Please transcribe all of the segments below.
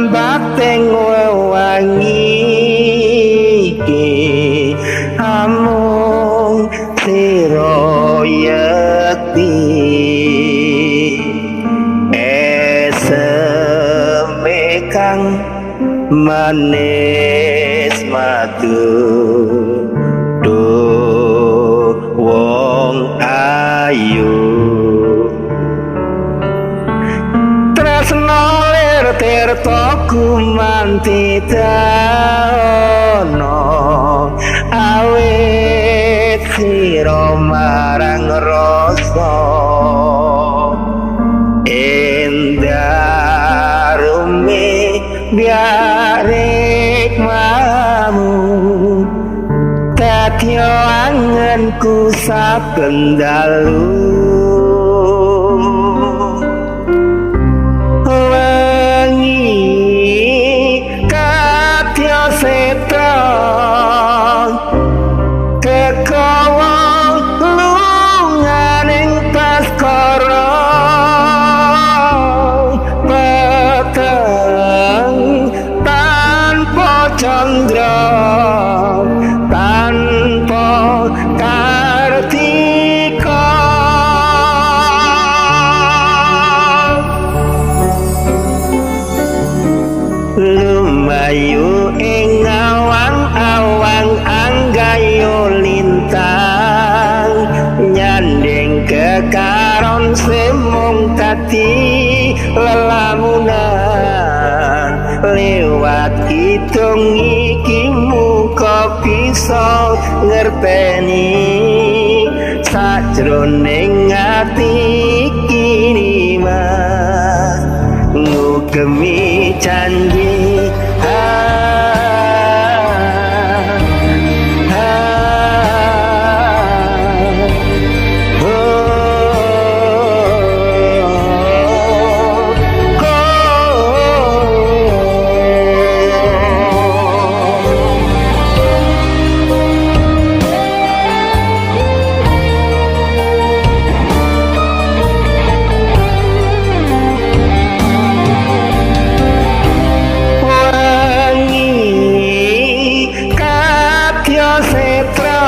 Sambating wewangi iki amung sira yekti, eseme kang manis madu duh wong ayu. Tresno lir tirta gumanti dana awit sira marang rasa endah rumi biarek mamu dadi angenku saben dalu. Wengi kadya setan kekawa lunganing taskara peteng tanpa candra tanpa kartika. Lumayu ing awang-awang anggayo lintang nyanding kekaron semung dadi lelamunan lewat kidung iki muka bisa ngerteni sajroning ati kini mas ngugemi janji. Ha, ha, oh, oh, oh. Wangi kadya setra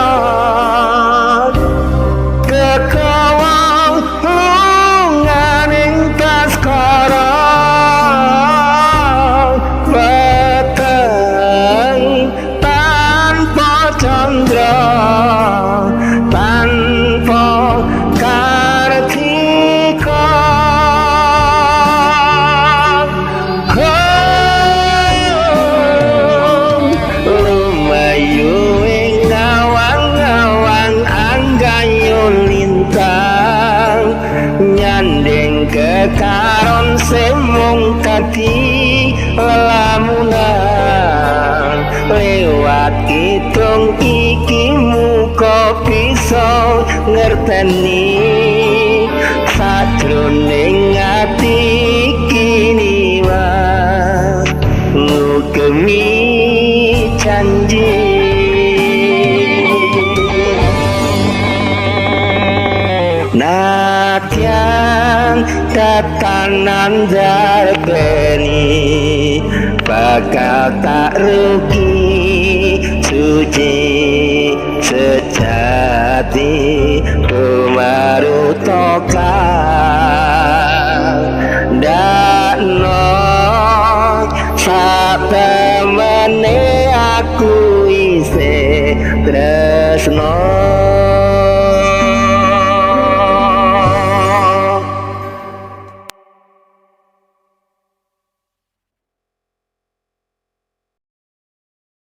kekawa lunganing taskara peteng tanpa candra tanpa kartika. Lumayu ing awang-awang anggayo lintang nyanding kekaron semung dadi lelamunan lewat kidung iki muka bisa ngerteni sajroning ati kini mas ngugemi janji. Nadyan tatanan darbeni bakal tak rugi suci sejati tumarutoka dakno satemene aku isih tresno.